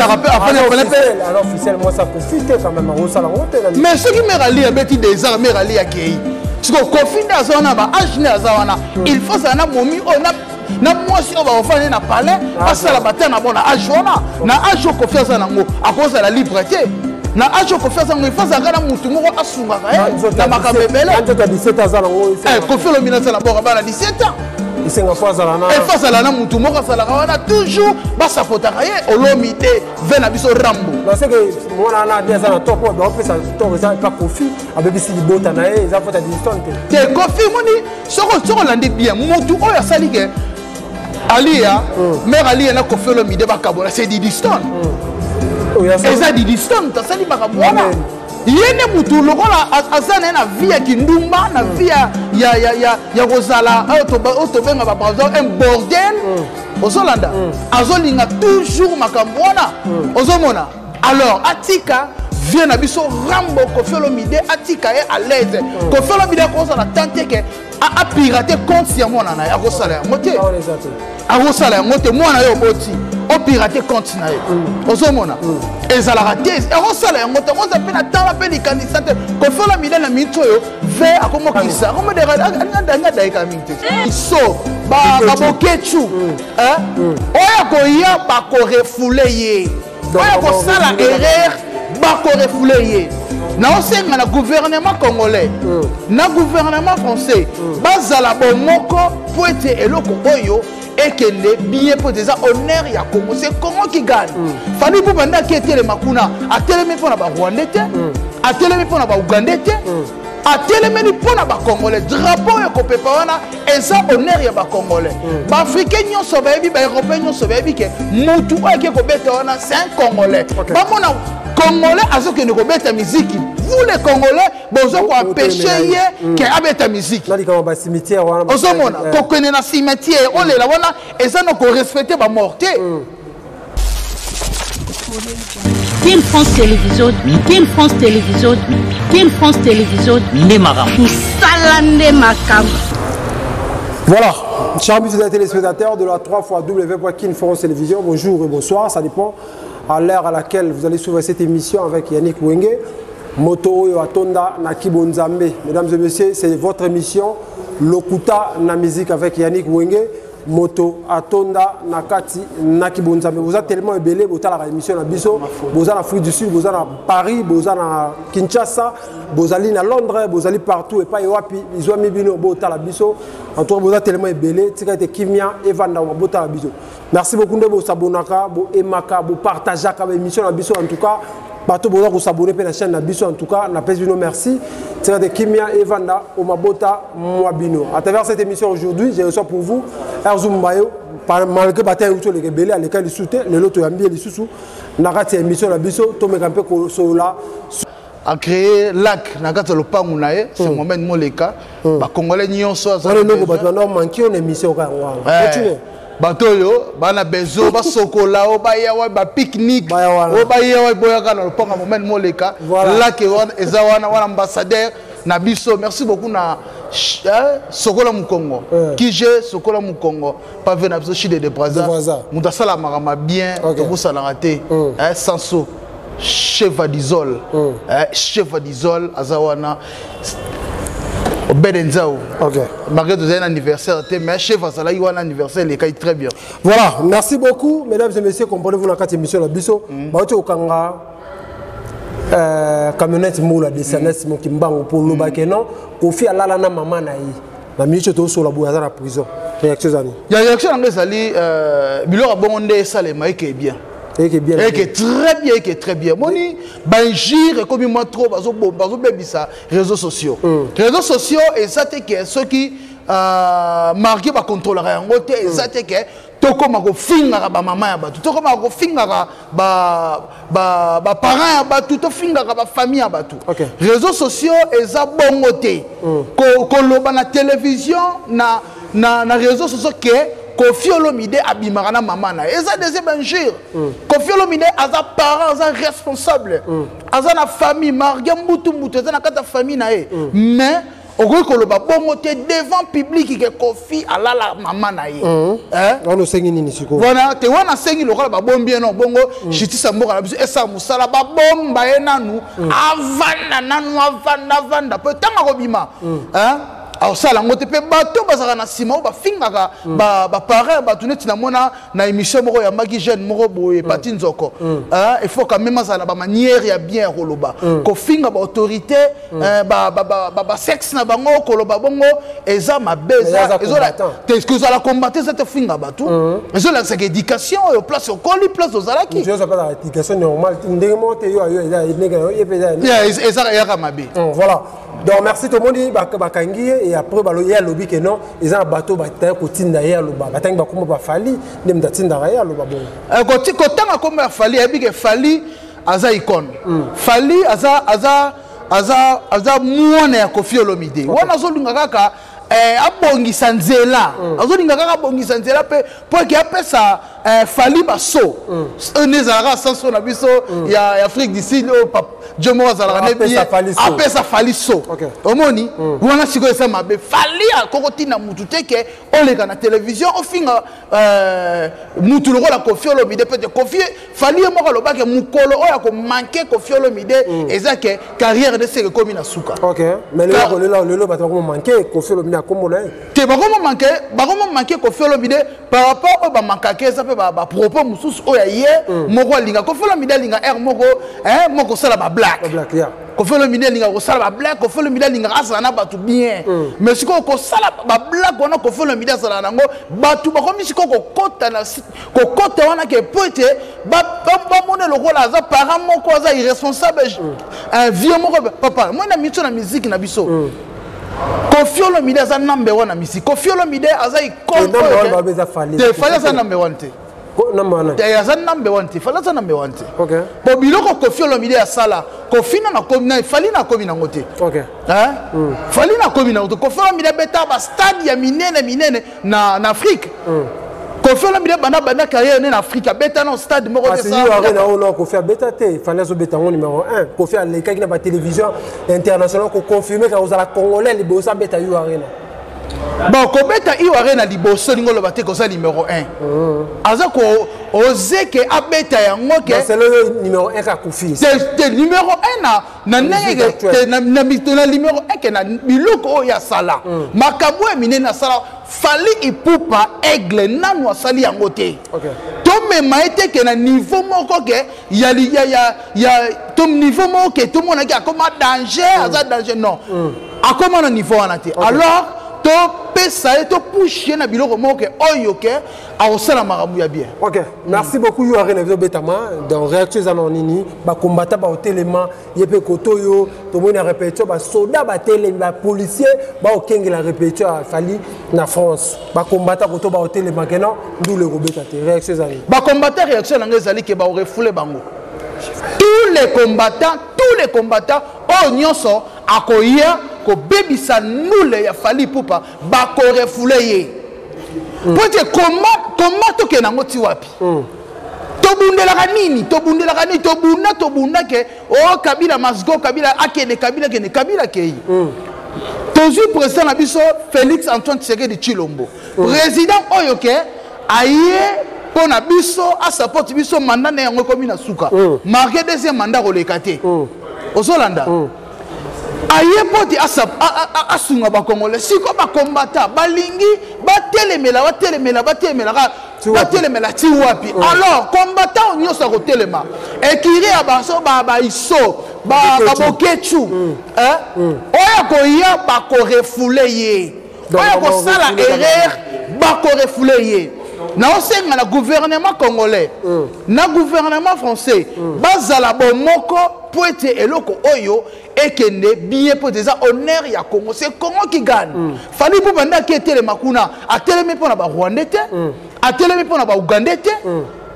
Afandaka mpe afandi pene mpe. Alors officiel moi ça Kofi te quand même osala ngo te. Mais soki mère Ali abeti des arts mère Ali akei. Siko Kofi nde aza wana ba âge nde aza wana. Il faut ça na momi oyo na na mwasi oyo bakofanda na palais basala bata na bona âge wana na âge oyo Kofi aza nango akozala libre te na âge oyo Kofi aza nango il faut azalaka na mutu moko asungaka ye na makambo ebele. Kofi Olomide aza na boka bana 17 ans. Esenga fo azala na efo azala na mutu moko azalaka wana toujours basapotaka ye olomi te ve na biso rambo. Non, c'est que mwana wana nde aza na top oyo baopesa top eza epa Kofi abebisi libota na ye, eza faute ya Didistone te. Te, Kofi moni soko olandi bien mutu oyo asali ke Aliya, mare Aliya na Kofi Olomide bakabola, c'est Didistone. Eza Didistone tasali makambo wana ye nde mutu lokola aza na ye na vie ya kindumba na vie ya kozala oyo tobenga babraza un bordel. Ozolanda, azolinga toujours makambo wana. Ozomona, alors atika vie na biso Rambo Kofi Olomide, atika ye à l'aise. Kofi Olomide akozala tant te ke apirate compte ya mwana na ye, akosala yango te, akosala yango te. Mwana ye oboti, opirate compte na ye, ozomona ezalaka te, akosala yango te, akozala mpe na tala mpe likanisa te. Kofi Olomide na miniti oyo ve akomokisa alingi adayeka mingi te so babokecu oyo akoya bakorefouler ye, oyo akosala erreur bakorefouler ye. Naosenga na gouvernement congolais na gouvernement français bazala bomoko po ete eloko oyo ekende bien, po ete eza honneur ya Congo, c'est Congo qui gagne. Fally Ipupa nde aki etelema kuna, atelemi mpo na Barwandais te, atelemi mpo na Baugandais te, atelemeli mpo na Bacongolais. Drapeau oyo ekopepa wana eza honneur ya Bacongolais. Baafricain nyonso bayebi, Baeuropéen nyonso bayebi ke mutu oyo ake kobeta wana, c'est un Congolais. Bamona Congolais azokende kobeta miziki, vous les Congolais bozo koempêcher ye ke abeta miziki. Ozomona, kokende na cimetière olela wana eza na korespecter bamort te. Kin France Télévision, Kin France Télévision, Kin France Télévision, nde makambo. Mosala nde makambo. Voilà, chers amis téléspectateurs de la 3 fois W.Kin France Télévision, bonjour et bonsoir, ça dépend à l'heure à laquelle vous allez suivre cette émission avec Yannick Wenge, Moto oyo atonda na Kibonzambe. Mesdames et messieurs, c'est votre émission Lokuta na musique avec Yannick Wenge, Moto atonda na kati na Kibonzambe. Vous êtes tellement ebele, vous avez émission na biso, vous avez Afrique du Sud, vous avez Paris, vous avez Kinshasa, vous allez na Londres, vous allez partout et pas wapi, ils ont mis bino botala biso. En tout cas, vous êtes tellement ebele, tika ete kimia evanda botala biso. Merci beaucoup nde bosabonaka, boaimaka, bopartageaka baémission na biso. En tout cas, bato boza kosabonner mpe na chaîne na biso, en tout cas napesi bino merci. Tika te kimia evanda omabota mwa bino. À travers cette émission aujourd'hui, je reçois pour vous Erzu Mbayo, malgré bata euti oleka ebele, aleka lisusu te, lelo toyambi ye lisusu na kati ya émission na biso, tomeka mpe kosolola. A créé lac na kati ya lopangu na ye, c'est Mohamed Moleka. Bacongolais nyonso aza wana eloko bato banda manki oyo na émission kaka yango wana. Bato oyo bana bezo basokola oyo baya wa bapique-nique oyo baya wa boyaka na lopango ya Mohamed Moleka, lac wana eza wana wana ambassadeur na biso. Merci beaucoup na Sokola Mokongo kije Sokola Mokongo pave na biso Chide de Braza, moto asalamaka ma bien, tokosalaka te Sanso chef adisol, chef adisol aza wana Obede Nzao. Malgré tozali na anniversaire te, mais chef azalaki wana, anniversaire elekai très bien. Voilà, merci beaucoup mesdames et messieurs, comprenez-vous na kati émission na biso bauti kokanga camionnette mbula desanes moki mbangu mpo olobake non, Kofi alala na mama na ye. Na miniti oyo tozosola boye aza na prison. Réaction ezali? Ya réaction yango ezali biloko ya bongo nde esalema eke bien. Eke bien. Eke très bien, eke très bien. Moni bainjure ekomi mwa trop, bazobebisa réseaux sociaux. Réseaux sociaux eza te ke soki marqué bacontrôlaka yango te, eza te ke tokóma kofingaka bamama ya bato, tokóma kofingaka baparent ya bato, tofingaka bafamille ya bato. Réseaux sociaux eza bongo te. Koloba na télévision na réseaux sociaux ke Kofi Olomide abimaka na mama na ye, eza deuxième injure. Kofi Olomide aza parent, aza responsable, aza na famille, marge mbutu mbutu eza na kati ya famille na ye. Mais Okoki koloba bongo te devant public ke Kofi alala mama na ye. Wana osengi nini sikoyo? Wana te, wana asengi lokola babombi ye no bongo, justice ya mboka na biso esala mosala, babomba ye nanu, avanda nanu, avanda, avanda, mpo ntango akobima akosala yango te. Mpe bato bazalaka na nsima oyo bafingaka baparent bato, neti namona na émission moko yambaki jeune moko boye, Pati Nzoko, il faut quand même azala na bamanière ya bien ya koloba. Kofinga baautorité, basexe na bango, koloba bongo eza mabe. Kozala combattant eza te finga bato, ezolakisaka éducation oyo place okoli, place ozalaki. Éducation normale ndenge moko te, yo ayo eza ndenge na yo, ye mpe eza eyaka mabe. Voilà, donc merci. Tomoni bakangi ye et après ye alobi ke non, eza na bato bataya kotinda ye aloba, batangi bakombo baFally, nde moto atindaka ye aloba bongo. Kotanga kombo ya Fally, ayebi ke Fally aza icône. Fally aza mwana ya Kofi Olomide. Wana azolinga kaka abongisa nzela, azolinga kaka abongisa nzela mpe mpo eke apesa Fally baso nde ezalaka sanso na biso ya Afrique du Sud oyo jo moko azalaka ne bien, apesa Fally so. Omoni wana sikoyo eza mabe. Fally akokotinda mutu te ke oleka na télévision ofinga mutu lokola Kofi Olomide. Peut Kofi, Fally ye moko alobaki mokolo oyo akomanke Kofi Olomide, eza ke carrière nde seke ekomi na suka. Mais lelo bato bakomomanke Kofi Olomide akomona ye. Te, bakomomanke Kofi Olomide par rapport oyo bamankaki, eza mpe bapropos mosusu oyo aye moko alinga. Kofi Olomide alinga aire moko moko kosala bablague. Kofi Olomide alingaka kosala bablague, Kofi Olomide alingaka azala na bato bien, mais sikoyo kosala bablague wana Kofi Olomide azala nango, bato bakomi sikoyo kokota wana ke po ete bamona lokola aza parent moko aza irresponsable, un vieux moko papa. Moi na miso na musique na biso, Kofi Olomide aza number one na musique. Kofi Olomide aza icône te. Fally aza number one te, aza number one te. Fally aza number one te po biloko Kofi Olomide asala, Kofi na nakomi na Fally nakomi nango te. Fally nakomi nango te. Kofi Olomide abeta bastade ya minene minene na Afrique. Kofi Olomide banda carrière ne na Afrique, abeta na stade moko te. Arena Kofi abeta te, Fally azobeta yango numéro 1. Kofi alekaki na batélévision international koconfirme kaka kozala Congolais liboso abeta U Arena. Bon, kobeta U Arena liboso olingi oloba te koza numéro 1. Aza ko oze ke abeta yango ke numéro 1 ka Kofi. Te, numéro 1 na ndenge te, na numéro 1 ke na biloko oyo asala, makambo oyo minene asala, Fally Ipupa Aigle nanu asali yango te. Tomema ye te ke na niveau moko ke ya to niveau moko ke tomonaki akoma danger, aza danger. Non, akoma na niveau wana te. Alors topesa ye, topushe ye na biloko moko ke oyo ke akosala makambo ya bien. Ok, merci beaucoup. Yo Arena ezobetama, donc réaction eza na nini? Bakombata baotelema ye mpe koto oyo tomoni na répétition, basoda batelemi, bapolicier baokengela répétition ya Fally na France. Bakombata koto baotelema keno ndulu ekobeta te. Réaction eza nini? Bakombata, réaction nango ezali ke baorefule bango, tous les combattants, tous les combattants oyo nyonso akoya kobebisa ndule ya Fally Ipupa, bakorefule ye. Po ete koma tokende yango ti wapi? Tobundelaka nini? Tobundelaka nini? Tobunda, tobunda ke o Kabila masgo, Kabila akende, Kabila akende, Kabila akei. Tozwi président na biso Félix Antoine Tshisekedi Tshilombo, président oyo ke aye mpo na biso, asapoti biso. Mandat na yango ekomi na suka, marqué deuxième mandat koleka te. Ozolanda, aye mpo te asunga Bacongolais. Sikoyo bakombata balingi batelemela, batelemela, batelemelaka, batelemela ti wapi? Alors combattant nyonso akotelema, ekiri ya baso, baiso, babokecu oyo akoya, bakorefule ye. Oyo akosala erreur, bakorefule ye. Naosenga na gouvernement congolais, na gouvernement français, bazala bomoko mpo ete eloko oyo ekende bien, mpo ete eza honneur ya Congo. C'est Congo qui gagne. Fally mpo banda aki etelema kuna, atelemi mpo na Barwandais te, atelemi mpo na Baugandais te,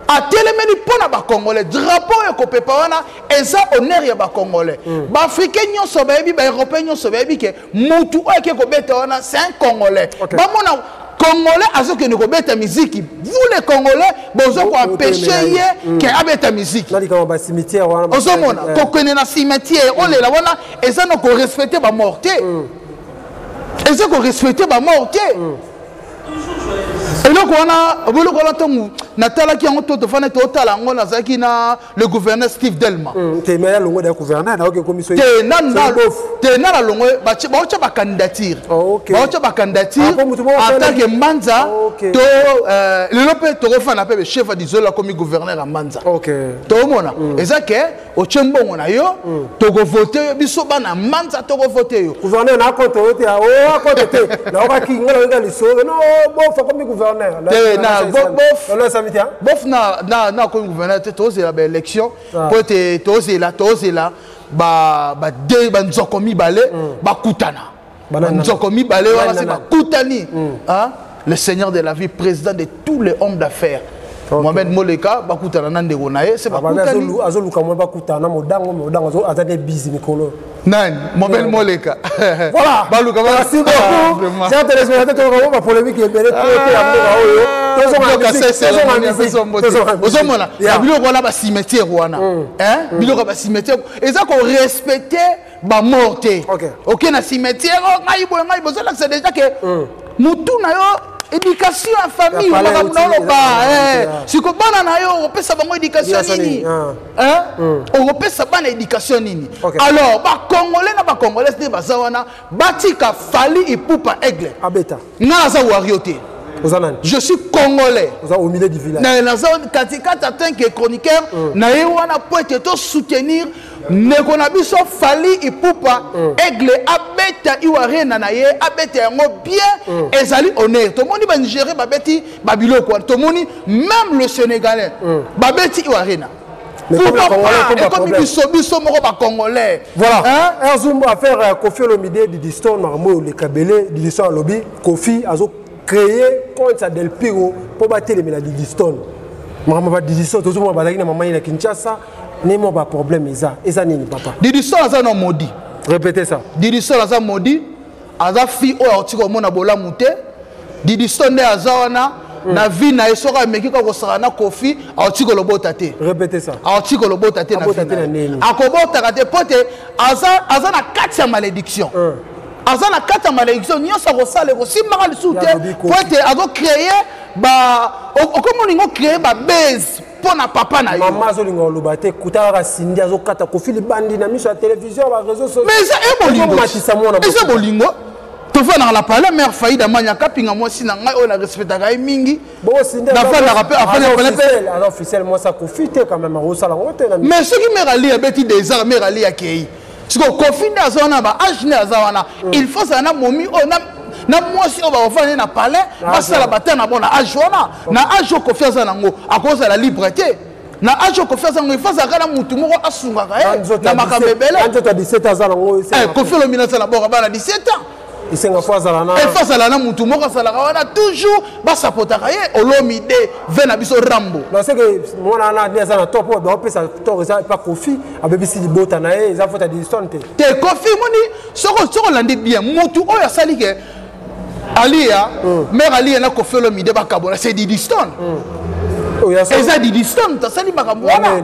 atelemeli mpo na Bacongolais. Drapeau oyo ekopepa wana eza honneur ya Bacongolais. Baafricain nyonso bayebi, Baeuropéen nyonso bayebi ke mutu oyo ake kobeta wana, c'est un Congolais. Bamona Congolais azokende kobeta miziki, vous les Congolais bozo koempêche ye ke abeta miziki. Ozomona, kokende na cimetière olela wana eza na korespecte bamort te. Eza korespecte bamort te. Eloko wana, eloko wana, ntango natalaki yango to tofandi totala yango, nazalaki na le gouverneur Steve Delma. Te, mais alongwe da gouverneur nayoki ekomi so. Te, te, nana alongwe, baotya bacandidature. Baotya bacandidature en tant que Mbanza. To lelo mpe tokofanda mpe chef ya Dizolo akomi gouverneur ya Mbanza. Toomona eza ke otie mbongo na yo, tokovote yo, biso bana Mbanza tokovote yo. Gouverneur na compte oyo te, o compte te, naokaki nga nayoka lisolo no bof akomi gouverneur. Te, na bof bof na akomi gouverneur te. Tozela baélection po ete tozela banzoko mibale bakutana. Banzoko mibale wana se bakutani, le seigneur de la vie, président de tous les hommes d'affaires, Mohamed Moleka, bakutana na ndeko na ye se bakutani. Azoluka mwa bakutana modango, modango aza nde busy mikolo. Nani? Mohamed Moleka. Voilà. Baluka. Merci beaucoup, chers téléspectateurs. Tokoka bapolémique ebele te ya mboka oyo. Ozomona na biloko wana, bacimetière wana, biloko ya bacimetière eza korespecte bamort te. Oke na cimetière, ngai boye, ngai bozolakisa déjà ke motu na yo, éducation ya famille, makambo na oloba siko, bana na yo okopesa bango éducation nini? Okopesa bana éducation nini? Alors bacongolais na bacongolais nde baza wana, batika Fally Ipupa Aigle. Abeta. Nga naza wario te. Oza nani? Je suis congolais. Oza au milieu du village. Naza katikati en tant que chroniqueur na ye wana po ete tosoutenir ndeko na biso Fally Ipupa Aigle, abeta U Arena na ye, abeta yango bien. Ezali honneur. Tomoni banigérien babeti babiloko wana, tomoni même le Sénégalais babeti U Arena. Ekomi biso moko bacongolais. Voilà, Erzumbo, affaire Kofi Olomide, Didi Stone, makambo oyo oleka ebele. Didi Stone alobi Kofi azo créer compte ya Del Piro mpo batelemela Didi Stone. Makambo ba Didi Stone, tozomona bazalaki na mama ye na Kinshasa, ne mwa baproblème eza nini, papa? Didi Stone aza na maudit. Répétez ça. Didi Stone aza maudit, aza fille oyo auti komona bolamu te. Didi Stone nde aza wana na vie na ye, soki ameki kaka kosaka na Kofi, auti kolobota te. Répétez ça. Auti kolobota te na vie na ye, akobotaka te mpo te aza na kati ya malédiction. Aza na kati ya malédiction nyonso, akosala ekosimbaka lisusu te mpo ete azocréer, okomi olingi ocréer babase mpo na papa na yo. Mama azolinga koloba te, kuta kaka Sindi azokata Kofi libandi na miso ya télévision, baréseau sociaux. Mais eza bolingo, eza bolingo. Tofandaka na palais, mare Faida Manya Kapinga, mwasi na ngai oyo na respectaka ye mingi. Nafandaka mpe. Aza officiel mwasi akofi te quand même, akosala yango te. Mais soki mare Ali abeti désert, mare Ali akei siko, Kofi nde aza wana, ba age nde aza wana, il faut zala na momi oyo na mwasi oyo bakofanda nde na palais, basala bata na bon na age wana. Na age oyo Kofi aza nango, akozala libre te. Na age oyo Kofi aza nango, il faut azalaka na mutu moko asungaka ye na makambo ebele. Nzoto ya 17 aza nango. Kofi olobi nasala boka bana 17 ans. Esenga fo azala na efo azala na mutu moko azalaka wana toujours, basapotaka ye. Olomide ve na biso Rambo. Non, c'est que mwana wana nde aza na tort, mpo baopesa tort eza epa Kofi, abebisi libota na ye, eza faute ya Didistone te. Te, Kofi moni, soko olandi bien, mutu oyo asali ke Alia, mare Alia na Kofi Olomide bakabola, c'est Didistone. Eza Didistone tasali makambo wana.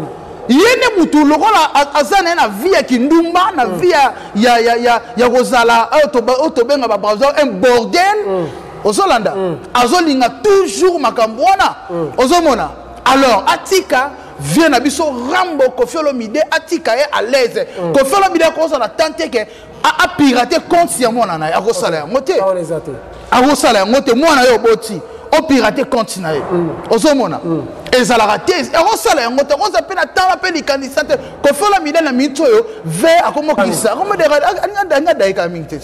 Ye nde mutu lokola aza na ye na vie ya kindumba, na vie ya kozala oyo tobenga babraza un bordel. Ozolanda, azolinga toujours makambo wana, ozomona. Alors atika vie na biso Rambo Kofi Olomide, atika ye à l'aise. Kofi Olomide akozala tant te ke apirate compte ya mwana na ye, akosala yango te, akosala yango te. Mwana ye oboti, opirate compte na ye, ozomona ezalaka te, akosala yango te, akozala mpe na tala mpe likanisa te. Kofi Olomide na miniti oyo ve akomokisa, alingi adayeka mingi te.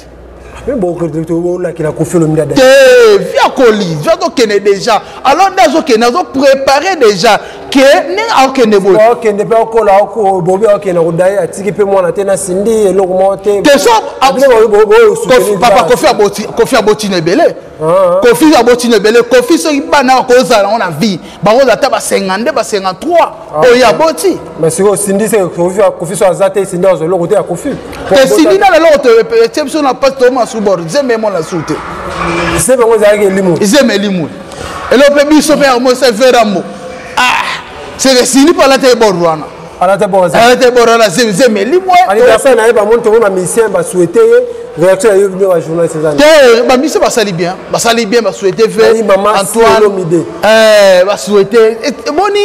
Olakela Kofi Olomide. Te, vi akoli, vi azokende déjà. Alors nde azokende, azoprépare déjà ke ndenge akokende boye. Akokende mpe akola bobi, akokende kodaye, atiki mpe mwana te na Sindi, eloko moko te. Te, so papa Kofi aboti, Kofi aboti na ebele, Kofi aboti na ebele. Kofi soki bana bakozala yango na vie, bakozala ata ba 52, ba 53 oyo aboti. Mais sikoyo Sindi se Kofi so aza te, Sindi azwa eloko te ya Kofi. Te, Sindi nana eloko etie biso na mpasi, toma su bord zembe emona su te. Zembe yango ezalaki elimu. Zembe elimu, eloko mpe biso mpe yango se verambo. Ah, seke Sindi mpo alata ye bord wana. Alata bord. Alata bord wana zemi elimwe. Anniversaire na ye bamoni tomoni bamusicien basouhaite ye réaction ya yo bino bajournaliste eza te bamusicien basali bien basali bien basouhaite fe Antoine basouhaite omoni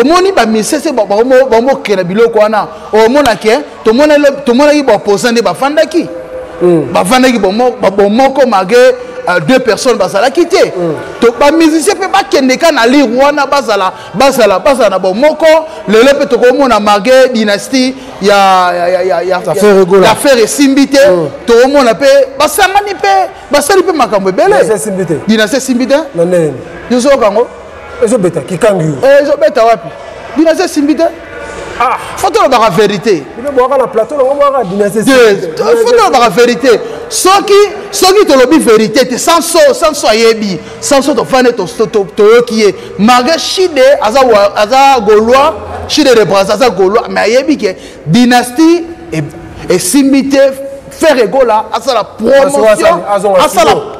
omoni bamusicien se bamokela biloko wana omona ke tomonaki baopposant nde bafandaki bafandaki bomoko malgré deux personnes bazalaki te. Bamusicien mpe bakende ka na lire wana bazala bazala bazala na bomoko. Lelo mpe tokomona malgré dynastie ya Ferre esimbi te, tokomona mpe basangani mpe basali mpe makambo ebele. Dynastie esimbi te, yozoyoka yango. Ezobeta kikangi yo. Ezobeta wapi? Dynastie esimbi te. Faut tolobaka vérité. Faut tolobaka vérité. Soki tolobi vérité te, sanso sanso ayebi sanso tofandi toyoki ye malgré Shide aza Gaulois, Shide de Brazza aza Gaulois, mais ayebi ke dynastie esimbi te. Ferre Gola asala promotion,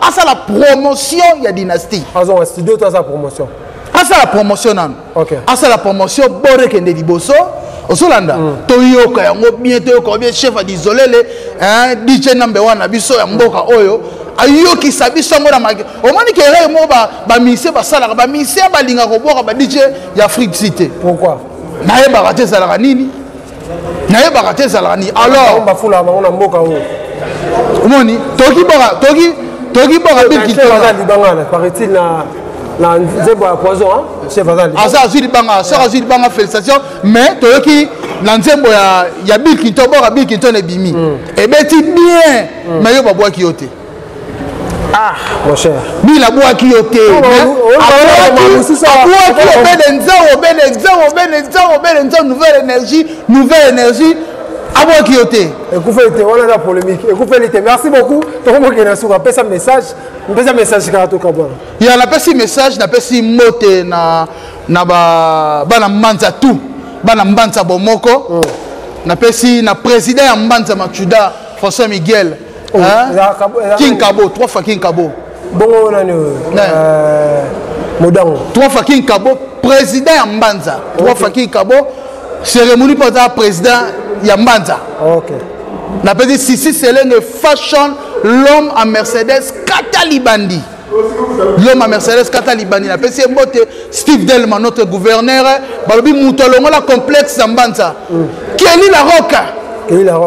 asala promotion ya dynastie. Azonga studio to asala promotion? Asala promotion nanu. Asala promotion, bord ekende liboso, ozolanda, toyoka yango bien, toyoka bien. Chef adizolele, DJ number one na biso ya mboka oyo ayokisa biso yango na maki. Omoni ke erreur moko bamusicien basalaka, bamusicien balingaka kobwaka ba DJ ya Afrique si te. Pourquoi? Nayebaka te ezalaka nini, nayebaka te ezalaka nini. Alors bafulaka bango na mboka oyo. Omoni toki boka toki boka. Bill libanga, paraît-il, na nzembo ya Poison, chef aza. Aza azwi libanga, soki azwi libanga, félicitation. Mais toyoki na nzembo ya Bill Clinton, boka Bill Clinton ebimi, ebeti bien, mais yo babwaki yo te. Ah, mon cher. Bill abwaki yo te, abwaki obene nzao, obene nzao, obene nzao, obene nzao, nouvelle énergie, nouvelle énergie, abwaki yo te. Ekufeli te wana, eza polémique, ekufeli te. Merci beaucoup, tokomokende na suka. Apesa message, mpesa message kaka tokabwana. Ya napesi message, napesi mbote na bana Mbanza, tout bana Mbanza bomoko. Napesi na président ya Mbanza Machuda, François Miguel. Oh, King Kabo, trois fois King Kabo. Bongo nani? Modango. Trois fois King Kabo, président ya Mbanza, trois fois King Kabo, cérémonie mpo aza président ya Mbanza. Napesi Sisi Selenge Fashion, l'homme à Mercedes kata libandi, l'homme à Mercedes kata libandi, napesi ye mbote. Steve Delma, notre gouverneur, balobi moto alongola complexe na Mbanza, Keli La Roca.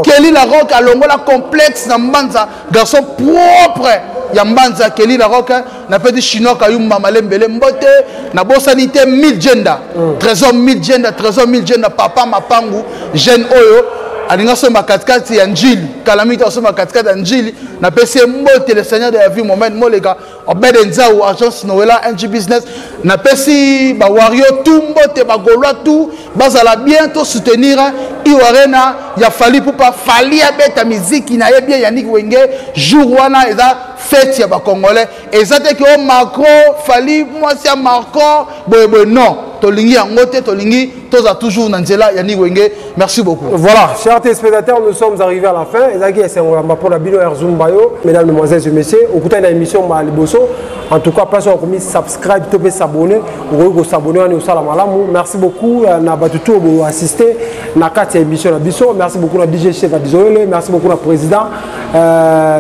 Kelly La Roca alongola complexe na Mbanza, garçon propre ya Mbanza, Kelly La Roca. Napesi Chinois Kayumba Malembele mbote. Nabosani te Mille Genda, Trésor Mille Genda, Trésor Mille Genda, papa mapangu, jeune oyo alingi asomba katikati ya Njili, kala mingi asomba katikati ya Njili, napesi ye mbote. Le seigneur de la vie, Mohamed Moleka Obede Nzau, agence Noela NG Business. Napesi bawario tout mbote, bagaulois tout bazala bien, to soutenir Iwarena ya Fally Ipupa. Fally abeta miziki na ye bien. Yannick Wenge, jour wana eza fête ya bacongolais, eza te ke o Macron, Fally mwasi ya Macron boyeboye, non, tolingi yango te, tolingi toza toujours na nzela Yannick Wenge. Merci beaucoup. Voilà, chers téléspectateurs, nous sommes arrivés à la fin. Ezalaki esengo yamba mpona bino ya Zumbayo, mesdames, mesdemoiselles et messieurs. Okutani na émission ya liboso. En tout cas, place okomi subscribe to mpe s'abonner, okoki kosabonner wana, osala malamu. Merci beaucoup na bato to boassister na kati ya émission na biso. Merci beaucoup na DJ Chef Adizoele, merci beaucoup na président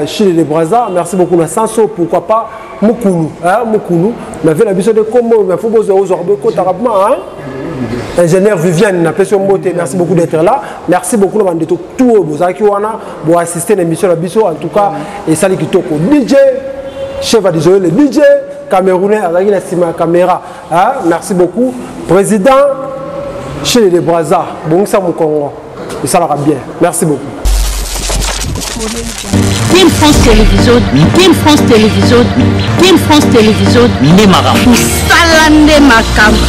Chile de Brazza, merci beaucoup na Sanso, pourquoi pas Mukulu, hein, Mukulu na vie na biso de kombo, mais faut bozwa ozwa bekota rapidement, hein, ingénieur Viviane, napesi yo mbote. Merci beaucoup d'être là, merci beaucoup na bandeko tout oyo bozalaki wana boassister na émission na biso. En tout cas, esali kitoko. DJ Chef Adizoye, le DJ camerounais azalaki na nsima ya caméra, hein? Merci beaucoup, président Chile de Braza, bongisa mokongo, esalaka bien. Merci beaucoup. Team France Télévision, Team France Télévision, Team France Télévision, nde makambo. Mosala nde makambo.